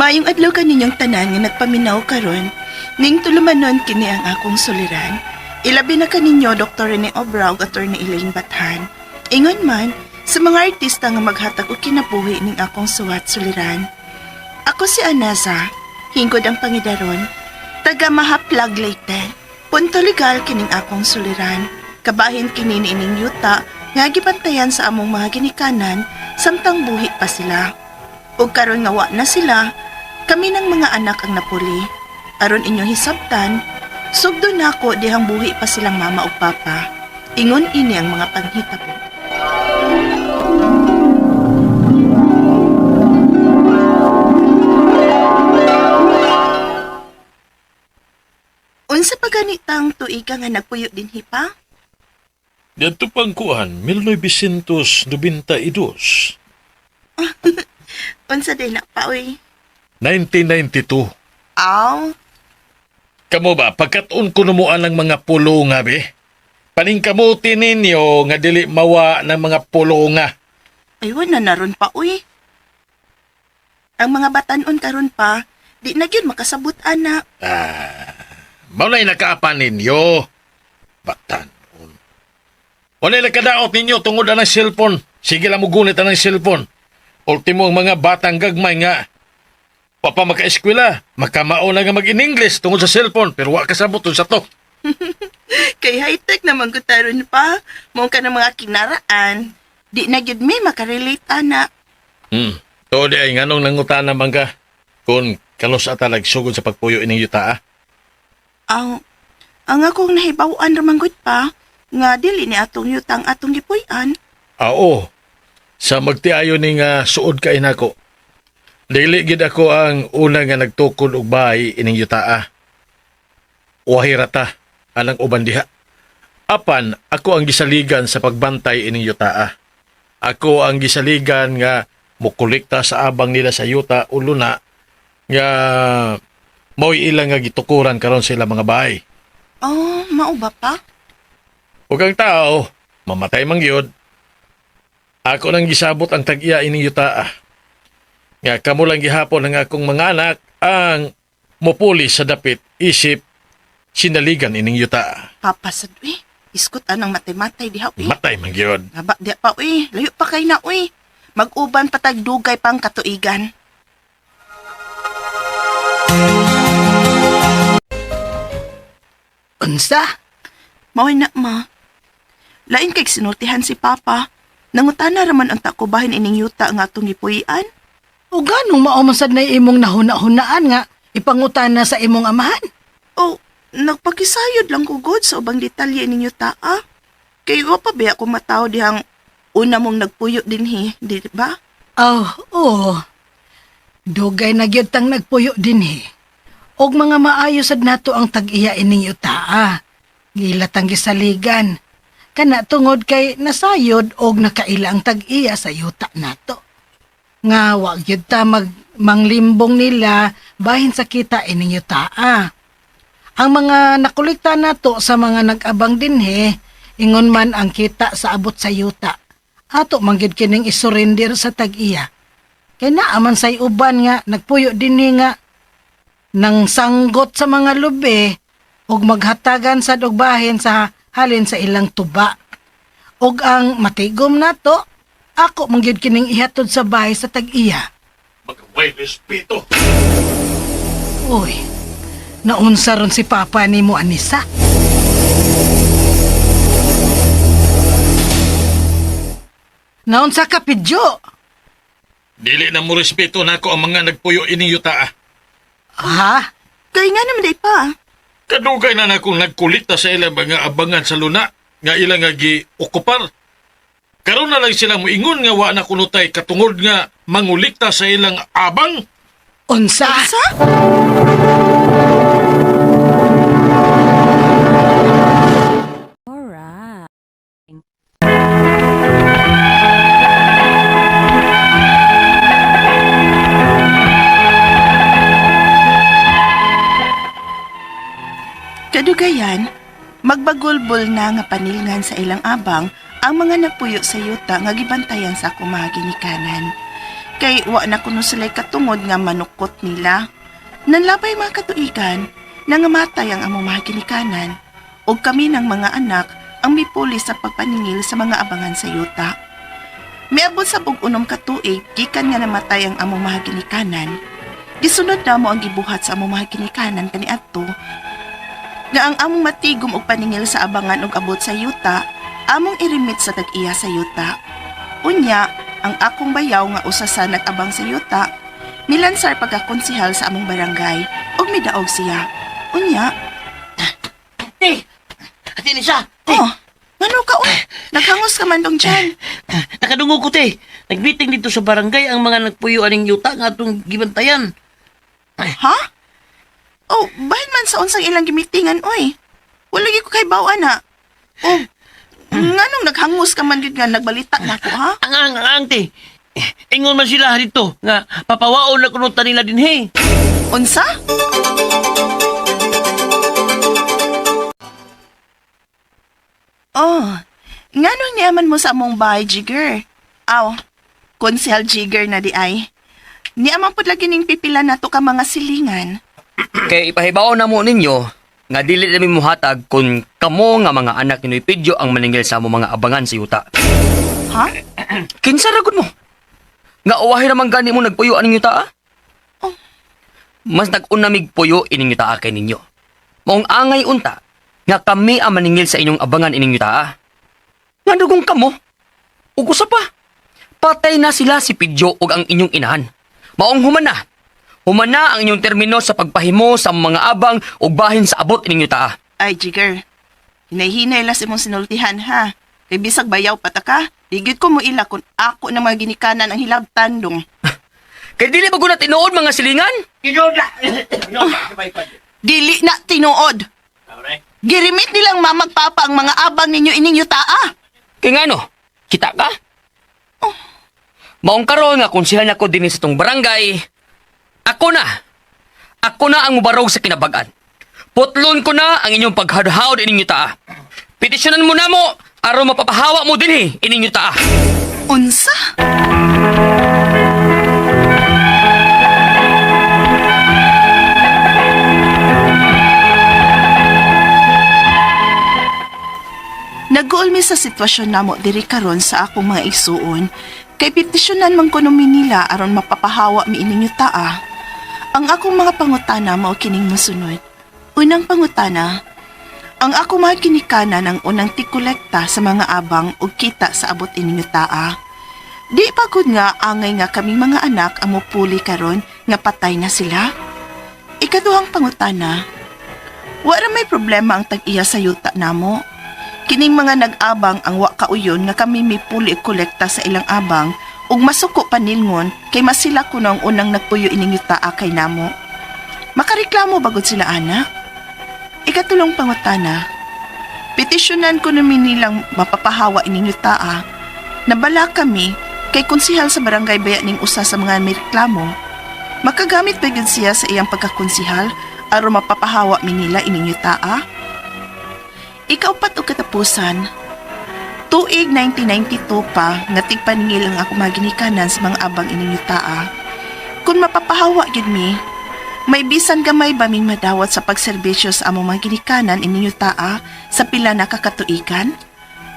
Maayong adlaw kaninyong tanan nga nagpaminaw karon. Ning tulumanon kini ang akong suliran. Ilabi na kaninyo Dr. Rene Obra ug Attorney Elaine Bathan. Ingon man sa mga artista nga maghatag og kinabuhi ning akong suwat suliran. Ako si Anasa, hingkod ang pangidaron, taga Mahaplag Leyte. Punto legal kining akong suliran. Kabahin kini niining yuta nga gibantayan sa among mga ginikanan samtang buhi pa sila. Ug karon nga wa na sila, kami ng mga anak ang napuli. Aron inyo hisabtan, sugdo nako dihang buhi pa silang mama ug papa. Ingon ini ang mga panghitabo. Unsa pa ganitang tuiga nga nagpuyo dinhi pa? Dito pang kuan, 1992. Unsa din na pa oy? 1992. Aw, Kamo ba, pagkatun ko numuan ng mga pulo nga be? Paningkamuti ninyo nga dili mawa ng mga pulo nga. ay wala na ron pa uy. Ang mga batanon karon pa, di na gyud makasabot ana. Mao na'y nakaapan ninyo. Batanon. Wala nakadaot ninyo tungod ang cellphone. Sige lang mo gunit ang cellphone. Ultimo ang mga batang gagmay nga. Wa pa maka-eskwela, makamao na nga mag-in-English tungod sa cellphone, pero wa kasabot sa to. Kay high-tech naman gud taron pa. Mao ka ng mga kinaraan. Di na gyud mi makarelate ana. To di ay nganong nangutana man ka kung kalos ata nagsugod sa pagpuyo ining yuta ah. Ang akong nahibaw-an ra man gud pa nga dili ni atong yutang atong gipuy-an. Ah, oo. Sa magtiayo ni nga suod kay nako. Dili gid ako ang una nga nagtukod og bahay ining yuta ah. Wahirata anang uban diha. Apan ako ang gisaligan sa pagbantay ining yuta ah. Ako ang gisaligan nga mokolekta sa abang nila sa yuta o luna nga mao'y ilang nga gitukuran karon sila mga bahay. Oh, mao ba pa? Ug ang tao, mamatay man gyud. Ako nang gisabot ang tag-iya ining yuta. Ah. Nga kamo lang gihapon ang akong mga anak ang mupuli sa dapit isip sinaligan ining yuta. Papa sad uy. Iskot anang matay-matay diha uy. Matay man gyud. Ngaba diha pa uy. Layo pa kay na uy. Mag-uban patag dugay pang katuigan. Unsa? Mao'y na ma. Lain kay sinultihan si Papa. Nangutana raman ang takubahin ining yuta nga atong gipuy-an. O ganong mao man sad na imong nahuna-hunaan nga ipangutana sa imong amahan? O, nagpakisayod lang ko god sa ubang detalye ining yuta ah. Kay wa pa biya ko mataw dihang una mong nagpuyo dinhi, di ba? Oh, oo. Dugay na gyud tang nagpuyo dinhi. Og mga maayo sad nato ang tag-iya ining yutaa. Gila tang gisaligan. Kana tungod kay nasayod og nakaila ang tag-iya sa yuta nato. Nga wa gyud ta mag manglimbong nila bahin sa kita ining yutaa. Ang mga nakolekta nato sa mga nag-abang dinhi, ingon man ang kita sa abot sa yuta. Ato man gyud kining isurrender sa tag-iya. Kay naa man say uban nga nagpuyo dinhi nga nang sanggot sa mga lubi ug maghatagan sad og bahin sa halin sa ilang tuba. Ug ang matigom nato, ako man gyud kining ihatod sa bahay sa tag-iya. Magaway respeto. Uy, naunsa ron si Papa nimo Anisa. Naunsa ka, Pidyo? Dili na mo respeto nako ang mga nagpuyo ining yuta. Ah. Ha? Kay nga naman day pa. Kadugay na nakong nagkolekta sa ilang mga abangan sa luna nga ilang nga gi-okupar. Karon na lang sila moingon nga wa na kunutay katungod nga mangulikta sa ilang abang. Unsa? Unsa? Kadugayan, magbagulbol na nga panilngan sa ilang abang ang mga nagpuyo sa yuta nga gibantayan sa akong mga ginikanan. Kay wa na kuno sila'y katungod nga manukot nila. Nanlabay mga katuigan, nangamatay ang among mga ginikanan, ug kami ng mga anak ang mipuli sa pagpaningil sa mga abangan sa yuta. Miabot sa bug-unom ka tuig gikan nga namatay ang among mga ginikanan. Gisunod namo ang gibuhat sa among mga ginikanan kaniadto nga ang among matigom og paningil sa abangan og abot sa yuta, among irimit sa tag-iya sa yuta. Unya, ang akong bayaw nga usa sa nag-abang sa yuta, milansar pagkakonsihal sa among barangay ug midaog siya. Unya, Te! Ate Lisa! Te! oh, ngano ka oy? Naghangos ka man dong dyan. Nakadungog ko, te. Nag-meeting dito sa barangay ang mga nagpuyo aning yuta nga atong gibantayan. Ha? Oh, bahin man sa unsang ilang gimitingan oy. Wala gyud ko kay bawa na. Oh, nganong naghangos ka man gyud nga nagbalita na ko ha? Ang, te. Ingon man sila dito nga papawaon na kuno ta nila dinhi. Unsa? Oh, nganong niaman mo sa among bahay, Jigger? Aw, konsehal Jigger na di ay. Niaman pud lagi ning pipila nato ka mga silingan. Kay ipahibaw na mo ninyo nga dili nami muhatag kung kamo nga mga anak ni Noy ang maningil sa amo mga abangan sa yuta. Ha? Kinsa ra gud mo? Nga uwahi ra man gani mo nagpuyo aning yuta ah? Oh. Mas nag-una mig puyo ining yuta kay ninyo. Maong angay unta nga kami ang maningil sa inyong abangan ining yuta ah. Nga dugong kamo? Ug usa pa. Patay na sila si Pidyo ug ang inyong inahan. Maong human na. Human na ang inyong termino sa pagpahimo sa mga abang ug bahin sa abot ining yuta ah. Ay, Jigger. Hinay-hinay las imong sinultihan, ha? Kay bisag bayaw pataka, digit ko mo ila kung ako na mga ginikanan ang hilabtan dong. Kay dili ba gud na tinuod mga silingan? Dili na tinuod. Girimit nilang mamagpapa ang mga abang ninyo ining yutaa. Kay ngano? Kita ka? Maong karon nga konsehal nako dinhi sa tong barangay. Ako na. Ako na ang mubarog sa kinabag-an. Putlon ko na ang inyong paghadhaod ining yutaa. Petisyonan mo na mo aron mapapahawa mo dinhi ining yutaa. Unsa? Nag-uulmi sa sitwasyon namo diri karon sa akong mga igsuon kay petisyonan man kuno mi nila aron mapapahawa mi ining yutaa. Ang akong mga pangutana mao kining mosunod. Unang pangutana, ang ako mga ginikanan ang unang tikolekta sa mga abang ug kita sa abot ining yutaa. Di pa gud nga angay nga kaming mga anak ang mupuli karon nga patay na sila. Ikaduhang pangutana, wa ra may problema ang tag-iya sa yuta namo. Kining mga nag-abang ang wa kauyon nga kami mipuli og kolekta sa ilang abang ug masuko pa nilngon kay masila kuno ang unang nagpuyo ining yutaa kay namo. Makareklamo bagod sila ana? Ikatulong pangutana, petisyonan ko namin nilang mapapahawa ining yutaa. Nabala kami kay konsihal sa barangay baya ning usa sa mga may reklamo. Makagamit ba gyud siya sa iyang pagkakonsihal aron mapapahawa mi nila ining yutaa? Ikaupat og katapusan, tuig 1992 pa nga tigpaningil ang ako mga ginikanan sa mga abang ining yutaa. Kung mapapahawa gyud mi, may bisan gamay ba ming madawat sa pagserbisyo sa among mga ginikanan ining yutaa sa pila na kakatuigan?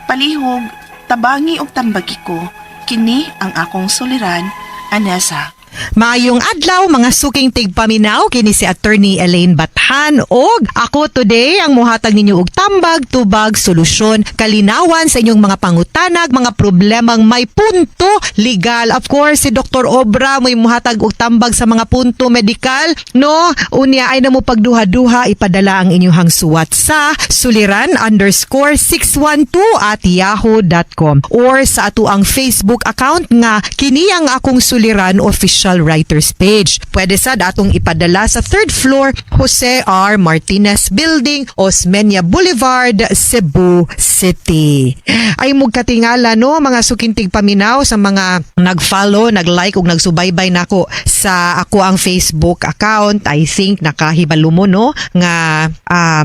Palihog, tabangi og tambagi ko, kini ang akong suliran, Anessa. Maayong adlaw mga suking tigpaminaw, kini si Attorney Elaine Bathan og ako today ang muhatag ninyo og tambag, tubag, solusyon, kalinawan sa inyong mga pangutanag, mga problemang may punto legal. Of course, si Dr. Obra may muhatag og tambag sa mga punto medikal, no? Unya ay na mo pagduha-duha, ipadala ang inyong suwat sa suliran_612@yahoo.com or sa ato ang Facebook account nga kini ang akong suliran official. official writers page. Pwede sad atong ipadala sa third floor, Jose R. Martinez Building, Osmeña Boulevard, Cebu City. Ay mugkatingala, no, mga suking tigpaminaw, sa mga nag-follow, nag-like ug nagsubaybay nako sa ako ang Facebook account. I think nakahibalo mo, no, nga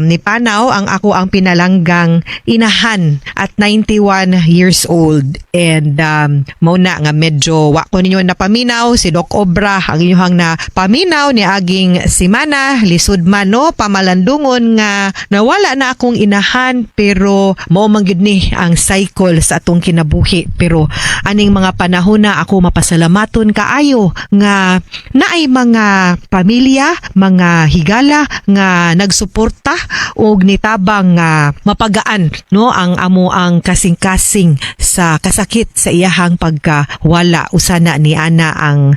nipanaw ang ako ang pinalanggang inahan at 91 years old and mao na nga medyo wa ko ninyo napaminaw. Si Doc Obra ang inyong na paminaw ni aging simana. Lisod man, no, pamalandungon nga nawala na akong inahan, pero mao man gyud ni ang cycle sa atong kinabuhi. Pero aning mga panahon na ako mapasalamaton kaayo nga naay mga pamilya, mga higala nga nagsuporta og nitabang nga mapagaan, no, ang amo ang kasing-kasing sa kasakit sa iyahang pagkawala. Usa na ni ana ang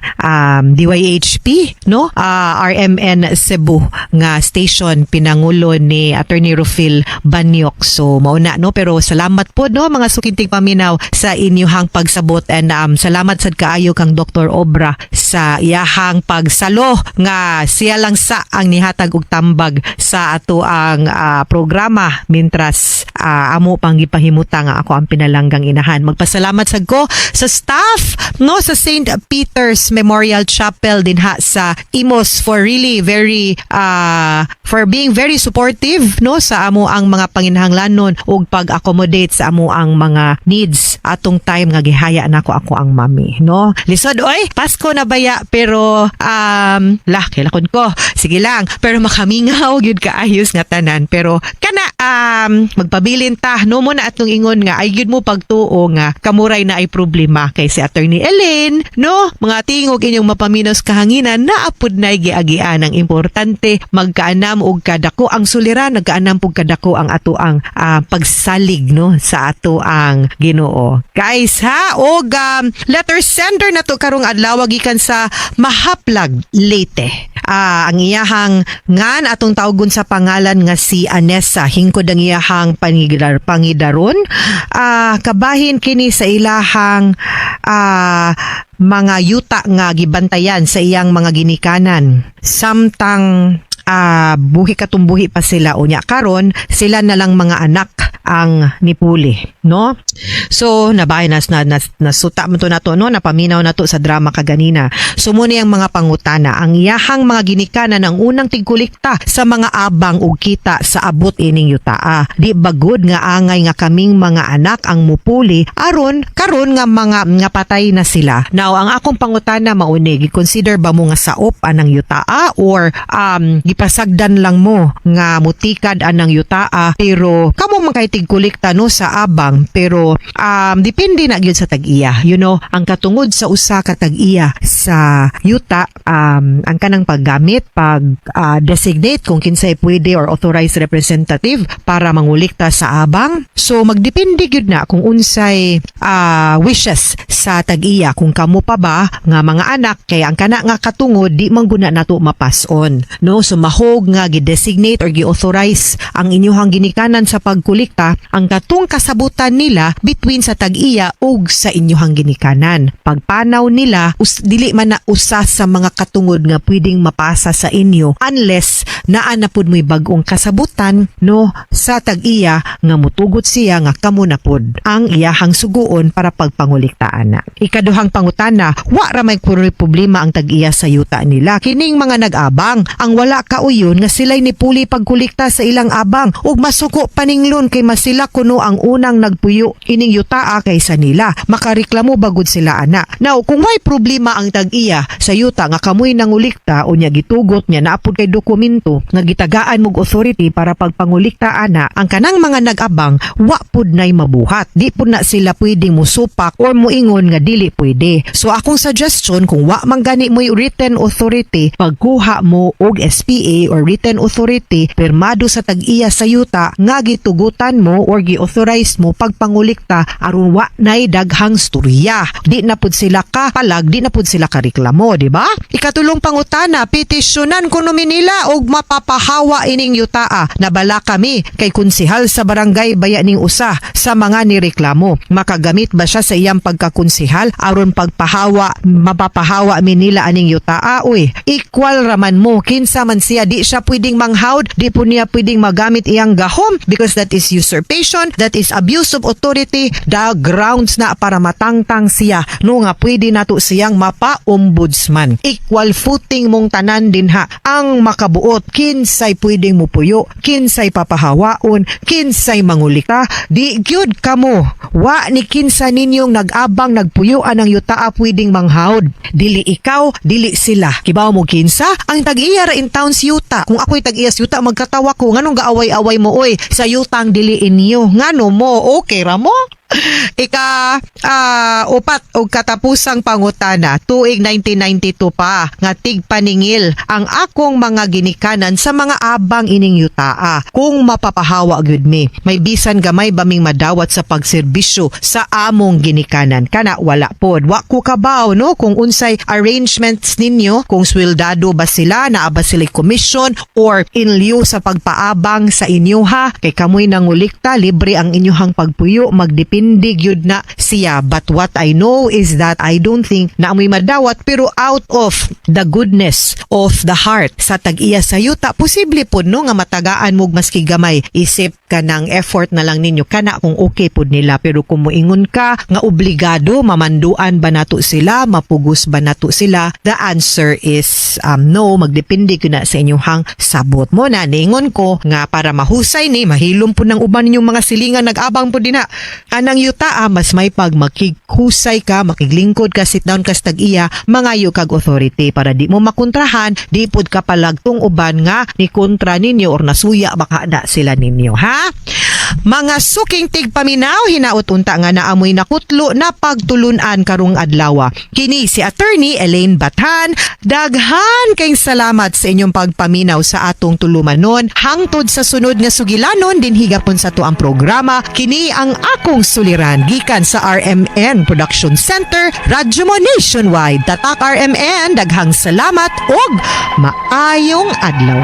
DYHP, no, RMN Cebu nga station, pinangulo ni Attorney Rufil Banyok. So mao na, no, pero salamat po, no, mga suking tigpaminaw, sa inyuhang pagsabot and salamat sad kaayo kang Dr. Obra sa iyahang pagsalo nga siya lang sa ang nihatag og tambag sa ato ang programa mintras amo pang gipahimuta nga ako ang pinalanggang inahan. Magpasalamat sad ko sa staff, no, sa St. Peter's Memorial Chapel dinha sa Imus for really very for being very supportive, no, sa amo ang mga panginahanglanon ug pag-accommodate sa amo ang mga needs atong time nga gihaya nako ako ang mami, no. Lisod oy, Pasko na baya, pero lah kilakon ko, sige lang, pero makamingaw gyud kaayos nga tanan. Pero kana magpabilin ta, no, mo na atong ingon nga ay gyud mo pagtuo nga kamuray na ay problema kay si Attorney Ellen, no, mga tingog inyong mapaminos kahanginan naapod na giagian. Ang importante, magkaanam og kadako ang suliran, nagkaanam pug kadako ang ato ang pagsalig, no, sa ato ang Ginoo, guys, ha. Og letter sender na to karong adlaw gikan sa Mahaplag, Leyte. Ang iyahang ngan atong tawgon sa pangalan nga si Anessa. Hingkod ang iyahang pangidaron, kabahin kini sa ilahang mga yuta nga gibantayan sa iyang mga ginikanan samtang buhi katumbuhi pa sila. Unya karon sila na lang mga anak ang nipuli, no. So nabay nas na, nas, nasuta mo to nato, no, napaminaw na to sa drama kaganina. So mo ang mga pangutana: ang iyahang mga ginikanan ang unang tigkulikta sa mga abang ug kita sa abot ining yutaa. Di bagod nga angay nga kaming mga anak ang mupuli aron karon nga mga nga patay na sila? Now, ang akong pangutana mauni: gi-consider ba mo nga saop anang yutaa or gipasagdan lang mo nga mutikad anang yutaa, pero kamo man kay tigkulikta, no, sa abang? Pero depende na gyud sa tag-iya. Ang katungod sa usa ka tag-iya sa yuta, ang kanang paggamit, pag designate kung kinsay pwede or authorized representative para mangulikta sa abang. So magdepende gyud na kung unsay wishes sa tag-iya, kung kamo pa ba nga mga anak, kay ang kana nga katungod di man guna nato mapass on, no. So mahog nga gi-designate or gi-authorize ang inyuhang ginikanan sa pagkulikta, ang katong kasabutan nila between sa tag-iya ug sa inyuhang ginikanan. Pagpanaw nila, dili man na usa sa mga katungod nga pwedeng mapasa sa inyo unless naa na pud mo'y bag-ong kasabutan, no, sa tag-iya nga mutugot siya nga kamo na pud ang iyahang suguon para pagpanguliktaan na. Ikaduhang pangutana, wa ra may kunoy problema ang tag-iya sa yuta nila. Kining mga nag-abang, ang wala kauyon nga sila'y nipuli pagkulikta sa ilang abang ug masuko paninglon kay masila kuno ang unang nagpuyo ining yutaa kaysa nila. Makareklamo bagud sila ana? Now, kung may problema ang tag-iya sa yuta nga kamoy nangulikta, unya gitugot niya, naapod kay dokumento nga gitagaan mog authority para pagpangulikta ana, ang kanang mga nag-abang wa pud nay mabuhat. Di pud na sila pwedeng musupak or muingon nga dili pwede. So akong suggestion, kung wa man gani mo'y written authority, pagkuha mo og SPA or written authority pirmado sa tag-iya sa yuta nga gitugutan. gitugutan mo or gi-authorize mo pagpangulikta aron wa nay daghang storya. Di na pud sila ka palag, di na pud sila ka reklamo, di ba? Ikatulong pangutana, petisyonan kuno mi nila og mapapahawa ining yutaa. Nabala kami kay konsihal sa barangay baya ning usa sa mga nireklamo. Makagamit ba siya sa iyang pagkakonsihal aron pagpahawa, mapapahawa mi nila aning yutaa? Uy, equal raman mo, kinsa man siya, di siya pwedeng manghawd, di po niya pwedeng magamit iyang gahom because that is usurpation, that is abuse of authority, the grounds na para matangtang siya, no, nga pwede nato siyang mapa-ombudsman. Equal footing mong tanan dinha ang makabuot, kinsay pwedeng mupuyo, kinsay papahawaon, kinsay mangulikta, di gyud kamo. Wa ni kinsa ninyong nag-abang nagpuyo anang yutaa pwedeng manghawd. Dili ikaw, dili sila. Kibaw mo kinsa? Ang tag-iya ra in town si yuta. Kung ako'y tag-iya sa yuta, magkatawa ko. Nganong gaaway-away mo oy sa yutang dili inyo? Ngano mo? Okay ra mo? Ika upat og katapusang pangutana, tuig 1992 pa nga tigpaningil ang akong mga ginikanan sa mga abang ining yutaa. Kung mapapahawa gyud mi, may bisan gamay ba ming madawat sa pagserbisyo sa among ginikanan? Kana wala pod. Wa ko kabaw, no, kung unsay arrangements ninyo, kung sweldado ba sila, naa ba sila commission or in lieu sa pagpaabang sa inyo ha, kay kamoy nangulikta, libre ang inyohang pagpuyo, magdepende gyud na siya. But what I know is that I don't think na amoy madawat, pero out of the goodness of the heart sa tag-iya sa yuta, posible pod, no, nga matagaan mo maski gamay, isip ka ng effort na lang ninyo kana kung okay pod nila. Pero kung moingon ka nga obligado, mamanduan ba nato sila, mapugos ba nato sila, the answer is no. Magdepende gyud na sa inyong sabot mo na ningon ko nga para mahusay ni mahilom po ng uban ninyong mga silingan nag-abang po dinha anang yuta, mas may pag makighusay ka, makiglingkod ka, sit down ka sa tag-iya, mangayo kag authority para di mo makontrahan, di pud ka palagtong uban nga ni kontra ninyo or nasuya baka na sila ninyo, ha? Mga suking tigpaminaw, hinaot unta nga naamoy nakutlo na pagtulunan karong adlaw. Kini si Attorney Elaine Bathan. Daghan kayong salamat sa inyong pagpaminaw sa atong tulumanon. Hangtod sa sunod nga sugilanon dinhi gapon sa atuang programa. Kini ang akong suliran gikan sa RMN Production Center, Radyo Mo Nationwide. Tatak RMN, daghang salamat og maayong adlaw.